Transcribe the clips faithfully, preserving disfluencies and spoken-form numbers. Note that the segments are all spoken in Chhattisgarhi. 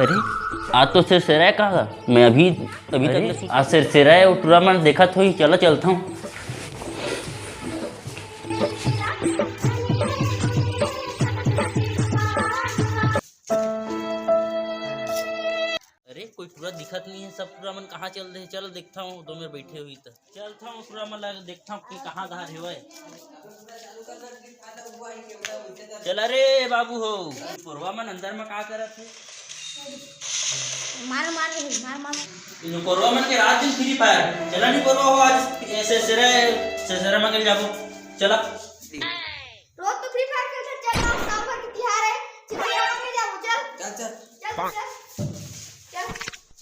अरे, आज तो सिरसिरा हे का? मैं अभी, अभी तक अरे, आज सिरसिरा हे, वो टूरा मन देखत होही, चला चलत हूँ। अरे, कोई टूरा दिखत नहीं है, सब टूरा मन कहाँ चल दे? चल देखता हूँ, दो मेर बैठे हुई त। चलता हूँ टूरा मन ला देखता हूँ कि कहाँ धार हेवय। चला रे बाबू हो, कोरवा मन अंदर में का करत हे? मार, मार, मार, मार। इन कोरवा मन के रात दिन Free Fire। चला नहीं कोरवा हो, आज ऐसे सिरसिरा, सिरसिरा मांगे जाबो। चला। रोज तो Free Fire खेलते, चल आज साल भर की तिहार है, सिरसिरा मांगे जाबो, चल। चल, चल। चल, चल। चल।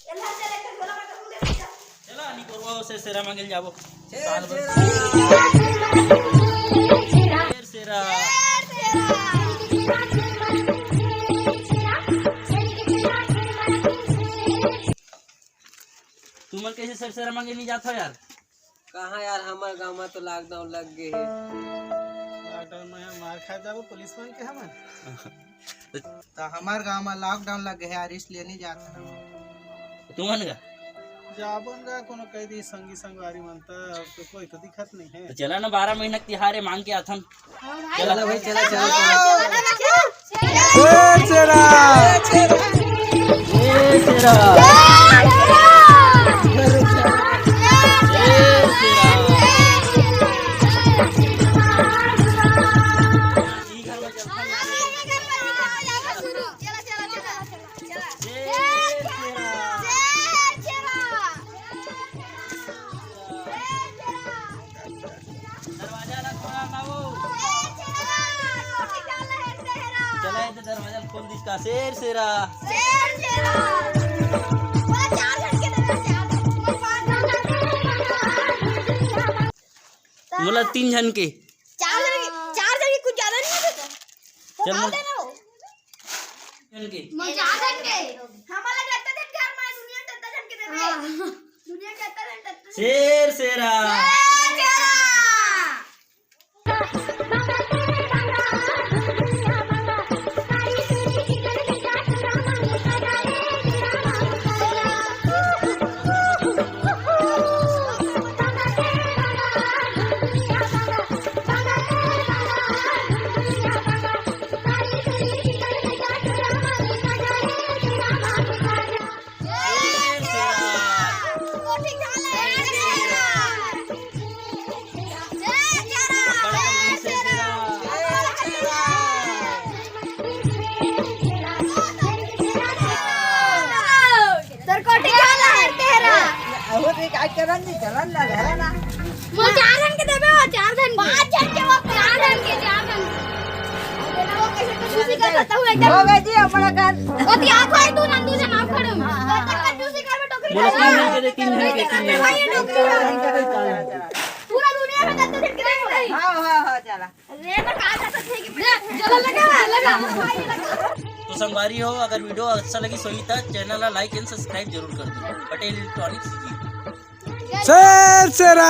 चल, चल, एक झोला में तो दे, चल। चला, नहीं कोरवा हो, सिरसिरा मांगे जाबो। साल भर। सिरसिरा। तुमन कैसे सिरसिरा मांगे नहीं जात हो यार? कहाँ यार, हमर गाँव में तो lockdown लग गए हे। Lockdown में मार खा जाबो पुलिस मन के हमन। तो हमार गाँव में lockdown लग गए हे यार, इसलिए नहीं जात हन। तुमन का? जाबो न गा, कोनो कह दी संगी संगवारी मन, त अब तो कोई तो दिखत नहीं है। तो चला ना, बारह महीना के तिहार है, मांग के आथन। चला भाई, चला, चला, चला। शेर शेरा। शेर शेरा। दरवाजा ला खोला ना वो। चला, ये तो दरवाजा खोल दिस का। शेर शेरा। मोला तीन झन के। चार झन के, चार झन के कुछ ज्यादा नहीं होता? चल, बोल। देना हो। झन के। मैं चार झन के। हमारा जत्ता झन के, हमारा दुनिया जत्ता झन के देबे। हाँ। दुनिया जत्ता झन, जत्ता झन। शेर शेरा। शेर शेरा। तोर कोठी चला है तेरा। अहो रे, काय करन जी, चलन ला घरा ना। वो चार झन के देबे, वो चार झन के। पाँच झन के, वो चार झन के, चार झन के। वो कैसे तो खुशी का बताऊँ एकदम। हो गई जी, अपना कर। वो तो आप खड़े, तू नंदू से नाम खड़े। तब तक कंजूसी कर में टोकरी बोला, खा। तीन झन के दे, तीन झन के, तीन झन के। भाई, ये टोकरी खा। पूरा दुनिया में दस दस झन के देख भाई। हाँ, हाँ, हाँ, चला। अरे, तो कहाँ जाता थे कि ले, चला लगा, लगा। तो संगवारी हो, अगर video अच्छा लगी सोई त channel ला like and subscribe जरूर कर दो। पटेल Electronics जी। शेर शेरा।